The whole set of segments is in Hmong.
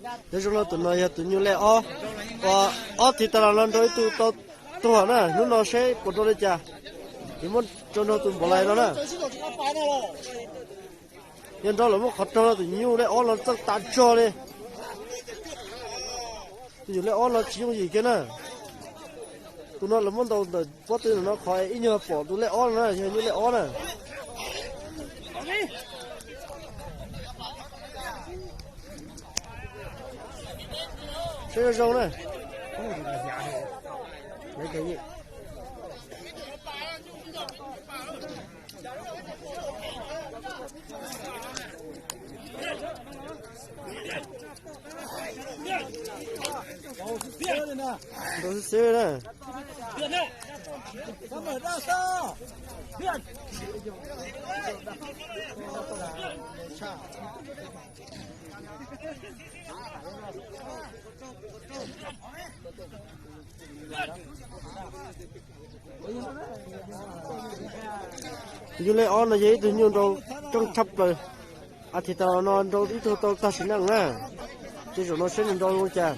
Nyob zoo no tus no yog tus nyuj lej ob, uas ob thib tas los no nrau ib tug tau tuag na, hnub no seb puas nrau li cas, ces muab tso nrog tus npaum lais no na. Yog nrau lawm muab qhov rog no tus nyuj lej ob no txeej tas zog li. Tus nyuj lej ob no tsis yooj yim kiag na. Tus no lawv muab ntaus ntawm pob tw no qhov ib nyuag pom tus lej ob no na, yog nyuj lej ob na. Saib zoo zoo na. Nrau xwb xwb na. Tus nyuj lej ob no yog ib tug nyuj nrau keej tshaj plaws. As thiv tas los no nrau ib tug tau tag sim neej na. Ces zaum no saib nws nrau zoo cas.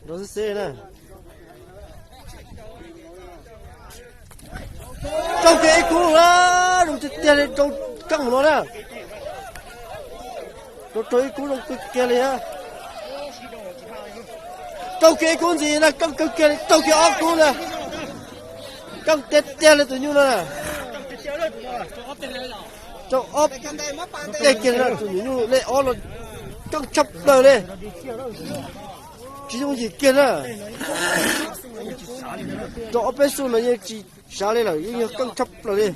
Nrau xwb xwb na. Raug kiag ib kub, zoo tiag tiag li, raug keej no na. Raug raug ib kub zoo kawg kiag li. Raug kiag ib kub ntxiv na, keej kawg kiag li, raug kiag ob kub na. Keej tiag tiag li tus nyuj no na. Raug ob teg kiag na, tus nyuj lej ob no keej tshaj plaws li. Tsis yooj yim kiag na. Rau ob peb xu no yeej tsis sav li lawm, yeej yog keej tshaj plaws li.